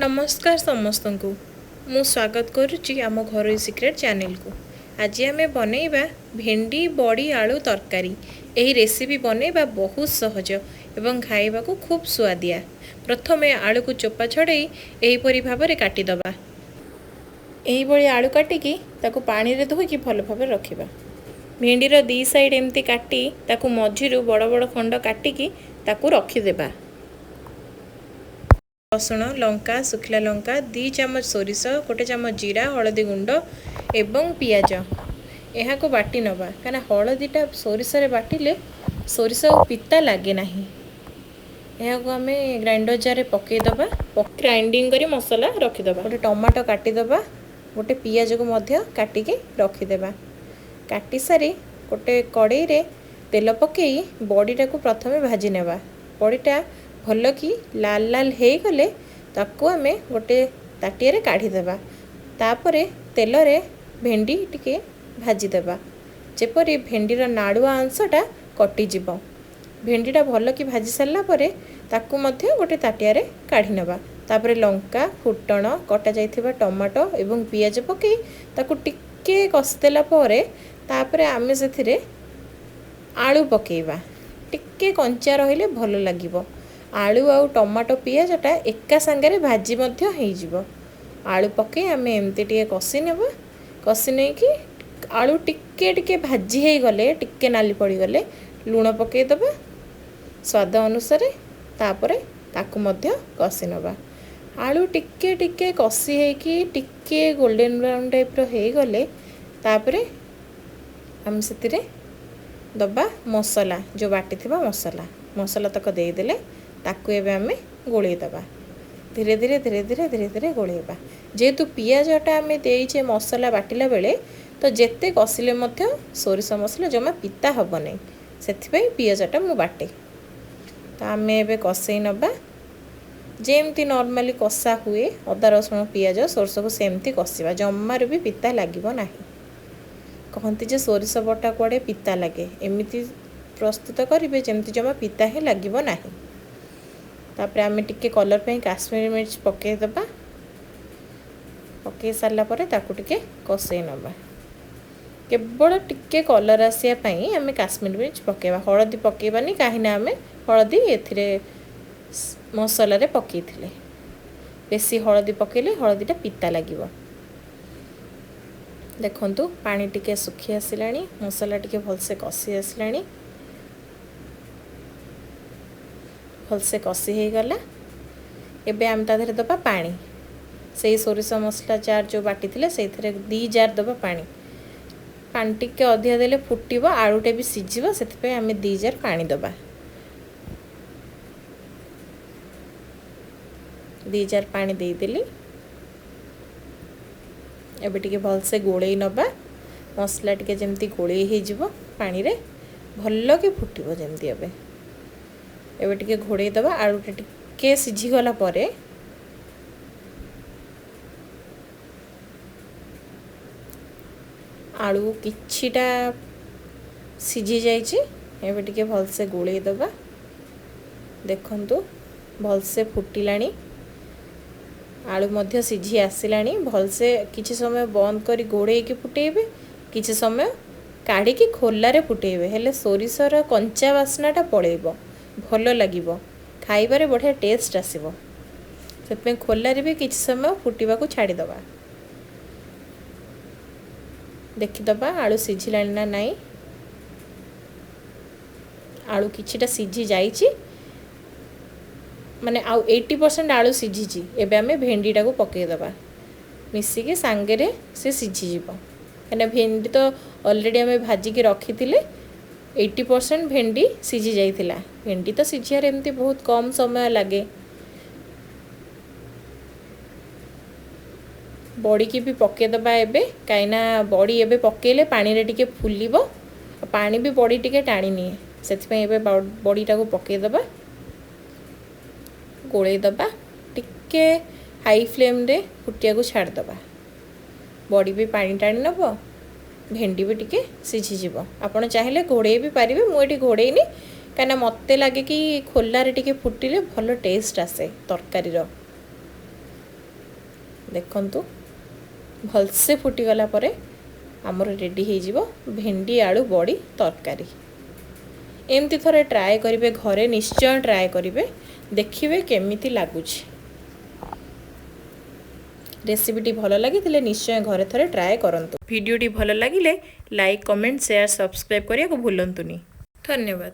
ନମସ୍କାର ସମସ୍ତଙ୍କୁ, ମୁଁ ସ୍ୱାଗତ କରୁଛି ଆମ ଘରୋଇ ସିକ୍ରେଟ୍ ଚ୍ୟାନେଲକୁ। ଆଜି ଆମେ ବନେଇବା ଭେଣ୍ଡି ବଡ଼ି ଆଳୁ ତରକାରୀ। ଏହି ରେସିପି ବନେଇବା ବହୁତ ସହଜ ଏବଂ ଖାଇବାକୁ ଖୁବ୍ ସୁଆଦିଆ। ପ୍ରଥମେ ଆଳୁକୁ ଚୋପା ଛଡ଼େଇ ଏହିପରି ଭାବରେ କାଟିଦେବା। ଏହିଭଳି ଆଳୁ କାଟିକି ତାକୁ ପାଣିରେ ଧୋଇକି ଭଲ ଭାବରେ ରଖିବା। ଭେଣ୍ଡିର ଦୁଇ ସାଇଡ଼୍ ଏମିତି କାଟି ତାକୁ ମଝିରୁ ବଡ଼ ବଡ଼ ଖଣ୍ଡ କାଟିକି ତାକୁ ରଖିଦେବା। ରସୁଣ, ଲଙ୍କା, ଶୁଖିଲା ଲଙ୍କା, 2 ଚାମଚ ସୋରିଷ, 1 ଚାମଚ ଜିରା, ହଳଦୀ ଗୁଣ୍ଡ ଏବଂ ପିଆଜ, ଏହାକୁ ବାଟି ନେବା। କାହିଁକିନା ହଳଦୀଟା ସୋରିଷରେ ବାଟିଲେ ସୋରିଷ ଆଉ ପିତା ଲାଗେ ନାହିଁ। ଏହାକୁ ଆମେ ଗ୍ରାଇଣ୍ଡର ଜାର୍ରେ ପକାଇଦେବା, ଗ୍ରାଇଣ୍ଡିଙ୍ଗ କରି ମସଲା ରଖିଦେବା। ଗୋଟେ ଟମାଟୋ କାଟିଦେବା, ଗୋଟେ ପିଆଜକୁ ମଧ୍ୟ କାଟିକି ରଖିଦେବା। କାଟି ସାରି ଗୋଟେ କଡ଼େଇରେ ତେଲ ପକାଇ ବଡ଼ିଟାକୁ ପ୍ରଥମେ ଭାଜି ନେବା। ବଡ଼ିଟା ଭଲ କି ଲାଲ ଲାଲ ହେଇଗଲେ ତାକୁ ଆମେ ଗୋଟେ ତାଟିଆରେ କାଢ଼ିଦେବା। ତାପରେ ତେଲରେ ଭେଣ୍ଡି ଟିକେ ଭାଜିଦେବା, ଯେପରି ଭେଣ୍ଡିର ନାଳୁଆ ଅଂଶଟା କଟିଯିବ। ଭେଣ୍ଡିଟା ଭଲ କି ଭାଜି ସାରିଲା ପରେ ତାକୁ ମଧ୍ୟ ଗୋଟେ ତାଟିଆରେ କାଢ଼ି ନେବା। ତାପରେ ଲଙ୍କା, ଫୁଟଣ, କଟା ଯାଇଥିବା ଟମାଟୋ ଏବଂ ପିଆଜ ପକାଇ ତାକୁ ଟିକେ କଷିଦେଲା ପରେ ତାପରେ ଆମେ ସେଥିରେ ଆଳୁ ପକାଇବା। ଟିକେ କଞ୍ଚା ରହିଲେ ଭଲ ଲାଗିବ। ଆଳୁ ଆଉ ଟମାଟୋ ପିଆଜଟା ଏକା ସାଙ୍ଗରେ ଭାଜି ମଧ୍ୟ ହେଇଯିବ। ଆଳୁ ପକାଇ ଆମେ ଏମିତି ଟିକେ କଷି ନେବା। କଷି ନେଇକି ଆଳୁ ଟିକେ ଟିକେ ଭାଜି ହେଇଗଲେ, ଟିକେ ନାଲି ପଡ଼ିଗଲେ ଲୁଣ ପକାଇଦେବା ସ୍ୱାଦ ଅନୁସାରେ। ତାପରେ ତାକୁ ମଧ୍ୟ କଷି ନେବା। ଆଳୁ ଟିକେ ଟିକେ କଷି ହେଇକି ଟିକେ ଗୋଲ୍ଡେନ୍ ବ୍ରାଉନ୍ ଟାଇପ୍ର ହେଇଗଲେ ତାପରେ ଆମେ ସେଥିରେ ଦେବା ମସଲା, ଯେଉଁ ବାଟିଥିବା ମସଲା। ମସଲା ତକ ଦେଇଦେଲେ ତାକୁ ଏବେ ଆମେ ଗୋଳେଇ ଦେବା। ଧୀରେ ଧୀରେ ଧୀରେ ଧୀରେ ଧୀରେ ଧୀରେ ଗୋଳେଇବା। ଯେହେତୁ ପିଆଜଟା ଆମେ ଦେଇଛେ ମସଲା ବାଟିଲା ବେଳେ, ତ ଯେତେ କଷିଲେ ମଧ୍ୟ ସୋରିଷ ମସଲା ଜମା ପିତା ହେବ ନାହିଁ। ସେଥିପାଇଁ ପିଆଜଟା ମୁଁ ବାଟେ। ତ ଆମେ ଏବେ କଷେଇ ନେବା ଯେମିତି ନର୍ମାଲି କଷା ହୁଏ, ଅଦା ରସୁଣ ପିଆଜ ସୋରିଷକୁ ସେମିତି କଷିବା, ଜମାରୁ ବି ପିତା ଲାଗିବ ନାହିଁ। କହନ୍ତି ଯେ ସୋରିଷ ବଟା କୁଆଡ଼େ ପିତା ଲାଗେ, ଏମିତି ପ୍ରସ୍ତୁତ କରିବେ ଯେମିତି ଜମା ପିତା ହିଁ ଲାଗିବ ନାହିଁ। ତାପରେ ଆମେ ଟିକେ କଲର୍ ପାଇଁ କାଶ୍ମୀରୀ ମିର୍ଚ ପକାଇଦେବା। ପକାଇ ସାରିଲା ପରେ ତାକୁ ଟିକେ କଷେଇ ନେବା। କେବଳ ଟିକେ କଲର୍ ଆସିବା ପାଇଁ ଆମେ କାଶ୍ମୀରୀ ମିର୍ଚ ପକାଇବା, ହଳଦୀ ପକାଇବାନି, କାହିଁକିନା ଆମେ ହଳଦୀ ଏଥିରେ ମସଲାରେ ପକାଇଥିଲେ। ବେଶୀ ହଳଦୀ ପକାଇଲେ ହଳଦୀଟା ପିତା ଲାଗିବ। ଦେଖନ୍ତୁ, ପାଣି ଟିକେ ଶୁଖି ଆସିଲାଣି, ମସଲା ଟିକେ ଭଲସେ କଷି ଆସିଲାଣି। ଭଲସେ କଷି ହେଇଗଲା। ଏବେ ଆମେ ତା ଦେହରେ ଦେବା ପାଣି। ସେଇ ସୋରିଷ ମସଲା ଜାର୍ ଯେଉଁ ବାଟିଥିଲେ, ସେଇଥିରେ 2 ଜାର୍ ଦେବା ପାଣି। ପାଣି ଟିକେ ଅଧିକା ଦେଲେ ଫୁଟିବ, ଆଳୁଟା ବି ସିଝିବ, ସେଥିପାଇଁ ଆମେ 2 ଜାର୍ ପାଣି ଦେବା। 2 ଜାର୍ ପାଣି ଦେଇଦେଲି। ଏବେ ଟିକେ ଭଲସେ ଗୋଳେଇ ନେବା। ମସଲା ଟିକେ ଯେମିତି ଗୋଳେଇ ହେଇଯିବ ପାଣିରେ, ଭଲକି ଫୁଟିବ ଯେମିତି। ଏବେ ଟିକେ ଘୋଡ଼େଇ ଦେବା। ଆଳୁଟା ଟିକେ ସିଝିଗଲା ପରେ ଆଳୁ କିଛିଟା ସିଝି ଯାଇଛି। ଏବେ ଟିକେ ଭଲସେ ଗୋଳେଇ ଦେବା। ଦେଖନ୍ତୁ, ଭଲସେ ଫୁଟିଲାଣି, ଆଳୁ ମଧ୍ୟ ସିଝି ଆସିଲାଣି ଭଲସେ। କିଛି ସମୟ ବନ୍ଦ କରି ଘୋଡ଼େଇକି ଫୁଟେଇବେ, କିଛି ସମୟ କାଢ଼ିକି ଖୋଲାରେ ଫୁଟେଇବେ, ହେଲେ ସୋରିଷର କଞ୍ଚା ବାସ୍ନାଟା ପଳେଇବ, ଭଲ ଲାଗିବ ଖାଇବାରେ, ବଢ଼ିଆ ଟେଷ୍ଟ ଆସିବ। ସେଥିପାଇଁ ଖୋଲାରେ ବି କିଛି ସମୟ ଫୁଟିବାକୁ ଛାଡ଼ିଦେବା। ଦେଖିଦେବା ଆଳୁ ସିଝିଲାଣି ନା ନାହିଁ। ଆଳୁ କିଛିଟା ସିଝି ଯାଇଛି, ମାନେ ଆଉ 80% ଆଳୁ ସିଝିଛି। ଏବେ ଆମେ ଭେଣ୍ଡିଟାକୁ ପକାଇଦେବା, ମିଶିକି ସାଙ୍ଗରେ ସେ ସିଝିଯିବ, କାହିଁକିନା ଭେଣ୍ଡି ତ ଅଲରେଡ଼ି ଆମେ ଭାଜିକି ରଖିଥିଲେ। 80% ଭେଣ୍ଡି ସିଝି ଯାଇଥିଲା। ଭେଣ୍ଡି ତ ସିଝିବାରେ ଏମିତି ବହୁତ କମ୍ ସମୟ ଲାଗେ। ବଡ଼ିକି ବି ପକାଇଦେବା ଏବେ, କାହିଁକିନା ବଡ଼ି ଏବେ ପକାଇଲେ ପାଣିରେ ଟିକେ ଫୁଲିବ, ପାଣି ବି ବଡ଼ି ଟିକେ ଟାଣି ନିଏ। ସେଥିପାଇଁ ଏବେ ବଡ଼ିଟାକୁ ପକାଇଦେବା, ଗୋଳେଇ ଦେବା, ଟିକେ ହାଇ ଫ୍ଲେମ୍ରେ ଫୁଟିବାକୁ ଛାଡ଼ିଦେବା। ବଡ଼ି ବି ପାଣି ଟାଣି ନେବ, ଭେଣ୍ଡି ବି ଟିକେ ସିଝିଯିବ। ଆପଣ ଚାହିଁଲେ ଘୋଡ଼େଇ ବି ପାରିବେ। ମୁଁ ଏଠି ଘୋଡ଼େଇନି, କାହିଁକିନା ମୋତେ ଲାଗେ କି ଖୋଲାରେ ଟିକେ ଫୁଟିଲେ ଭଲ ଟେଷ୍ଟ ଆସେ ତରକାରୀର। ଦେଖନ୍ତୁ, ଭଲସେ ଫୁଟିଗଲା ପରେ ଆମର ରେଡ଼ି ହେଇଯିବ ଭେଣ୍ଡି ଆଳୁ ବଡ଼ି ତରକାରୀ। ଏମିତି ଥରେ ଟ୍ରାଏ କରିବେ ଘରେ, ନିଶ୍ଚୟ ଟ୍ରାଏ କରିବେ, ଦେଖିବେ କେମିତି ଲାଗୁଛି। ରେସିପିଟି ଭଲ ଲାଗିଥିଲେ ନିଶ୍ଚୟ ଘରେ ଥରେ ଟ୍ରାଏ କରନ୍ତୁ। ଭିଡ଼ିଓଟି ଭଲ ଲାଗିଲେ ଲାଇକ୍, କମେଣ୍ଟ, ସେୟାର, ସବସ୍କ୍ରାଇବ୍ କରିବାକୁ ଭୁଲନ୍ତୁନି। ଧନ୍ୟବାଦ।